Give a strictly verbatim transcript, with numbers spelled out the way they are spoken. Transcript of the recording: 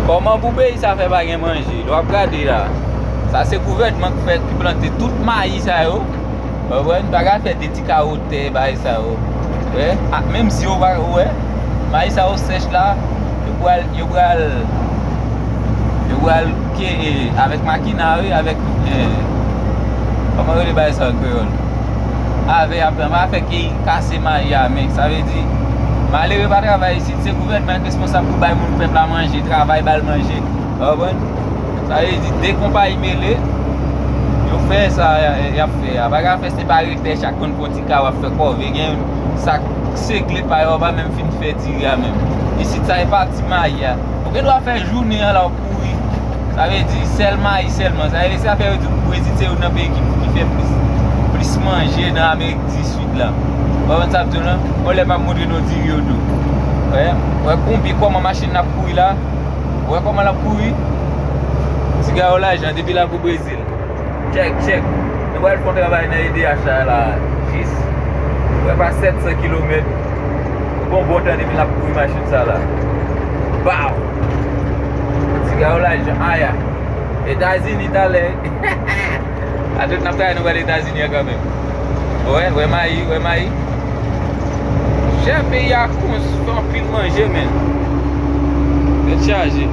Kòman pou peyi sa fè pa gen manje? Lè w ap gade la, sa se gouvènman ki fè, ki plante tout mayi sa yo. Ou konprann? Pa ka fè de ti kawo tè, bagay sa yo. Wè? A, menm si yo pa, wè, mayi sa yo sèch la, yo pral, yo pral, yo pral ke, e, avèk makina, wi, avèk, e, kòman yo rele bagay sa an kreyòl? Avè, apre, pa fè ke kase mayi a, men sa vle di, malere pa travay isit, se gouvènman ki responsab pou bay moun pèp la manje, travay ba l manje. Ou konprann? Sa vle di, de konpayi mele, yo fè sa y ap fè a. Pa ka fè se pa retè chak moun pran ti ka w ap fè kòve. Gen sa k segle pa yo, pa menm fin fè diri a menm. Isit sa e pati mayi a. Ou gen dwa fè jounen an la w ap kouri. Sa vle di, sèl mayi sèlman. Sa vle di, se sa fè yo di Brezil se youn nan peyi ki, ki fè plis, plis manje nan Amerik di Sid la. Ou konprann sa m di w lan? Yon lè m ap montre nou diri yo tou. Wè, wè konbyen kòman machin ap kouri la. Wè kòman l ap kouri. Ti gawo lajan depi la pou Brezil. Tchèk, tchèk. Nou pral fè yon travay nan E D H la, la. Jis. Wè pa sèt san kilomèt. Bon, bon tan depi l ap kouri machin sa la. Baw! Ti gawo lajan, aya. Etazini talè. Atè n ap travay nou pral Etazini an kanmenm. Wè, wè mayi, wè mayi. Chè peyi a kons fè anpil manje, men. Tèt chaje.